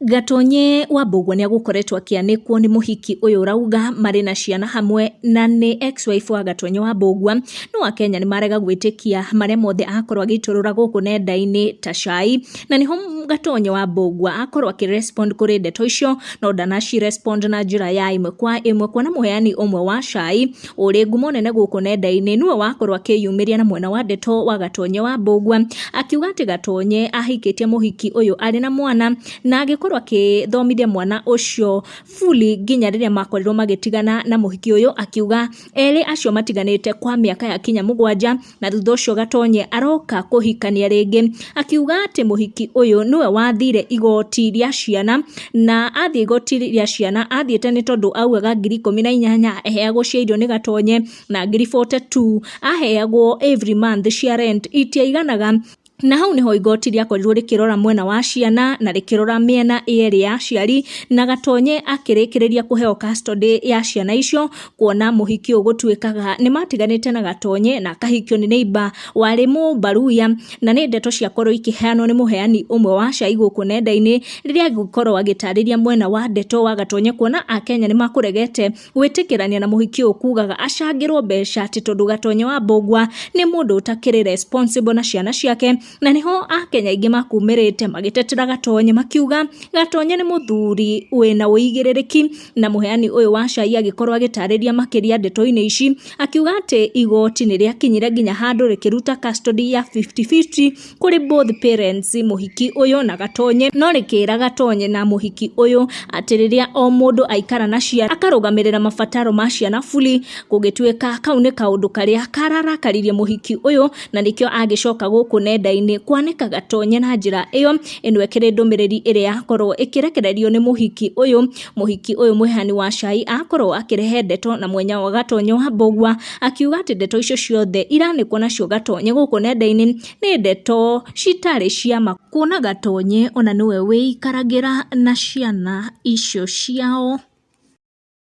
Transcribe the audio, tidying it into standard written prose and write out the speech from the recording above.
Gatonye wa Mbũgua nĩ agũkoretwo akĩanĩkwo nĩ mũhiki ũyũ ũrauga marĩ na ciana hamwe na nĩ ex-wife wa Gatonye wa Mbũgua. No akenya nĩ marega gwĩtĩkia marĩa mothe akorwo agĩitũrũra gũkũ nenda-inĩ ta cai, na nĩho Gatonye wa Mbũgua akorwo akĩrespond kũrĩ ndeto icio, no ndanaci respond na njĩra ya ĩmwe kwa ĩmwe, kuona mũheani ũmwe wa cai ũrĩ ngumo nene gũkũ nenda-inĩ nĩwe wakorwo akĩyumĩria na mwena wa ndeto wa Gatonye wa Mbũgua, akiuga atĩ Gatonye ahikĩtie mũhiki ũyũ arĩ na mwana na agĩkorwo akĩthomithia mwana ũcio fully nginya rĩrĩa makorirwo magĩtigana na mũhiki ũyũ, akiuga erĩ acio matiganĩte kwa mĩaka ya kinya 7, na thutha ũcio Gatonye aroka kũhikania rĩngĩ, akiuga atĩ mũhiki ũyũ nĩwe wathire igoti rĩa ciana, na athiĩ igoti rĩa ciana athiĩte nĩ tondũ augaga 18,000 aheagwo cia irio nĩ Gatonye na 42,000 aheagwo every month cia rent itiaiganaga. Na hau niho igoti rĩakorirwo rĩkĩrora mwena wa ciana na rĩkĩrora mĩena yerĩ ya aciari, na Gatonye akĩrĩkĩrĩria kũheo custody ya ciana icio, kuona mũhiki ũyũ gũtuĩkaga nĩ matiganĩte na Gatonye na akahikio nĩ neighbor warĩ Mũmbaruya. Na nĩ ndeto ciakorwo ikĩheanwo nĩ mũheani ũmwe wa cai gũkũ nenda-inĩ rĩrĩa agũkorwo agĩtarĩria mwena wa ndeto wa Gatonye, kuona akenya nĩ makũregete gwĩtĩkĩrania na mũhiki ũyũ kugaga acangĩrwo mbeca atĩ tondũ Gatonye wa Mbũgua nĩ mũndũ ũtakĩrĩ responsible na ciana ciake. Na nĩho akenya aingĩ makumĩrĩte magĩtetera Gatonye makiuga Gatonye nĩ mũthuri wĩna ũigĩrĩrĩki. Na mũheani ũyũ wa cai agĩkorwo agĩtarĩria makĩria ndeto-inĩ ici, akiuga atĩ igoti nĩ rĩakinyire nginya handũ rĩkĩruta custody ya 50-50 kũrĩ both parents, mũhiki ũyũ na Gatonye, no rĩkĩra Gatonye na mũhiki ũyũ atĩ rĩrĩa o mũndũ aikara na ciana akarũgamĩrĩra mabataro ma ciana fully, gũgĩtuĩka kau nĩ kaũndũ karĩa kararakaririe mũhiki ũyũ, na nĩkĩo agĩcoka gũkũ nenda-inĩ kwanĩka Gatonye na njĩra ĩyo. Ĩno ĩkĩrĩ ndũmĩrĩri ĩrĩa yakorwo ĩkĩrekererio nĩ mũhiki ũyũ. Mũhiki ũyũ mũheani wa cai akorwo akĩrehe ndeto na mwenya wa Gatonye wa Mbũgua, akiuga atĩ ndeto icio ciothe iranĩkwo nacio Gatonye gũkũ nenda-inĩ nĩ ndeto citarĩ cia ma, kuona Gatonye ona nĩwe wĩikaragĩra na ciana icio ciao.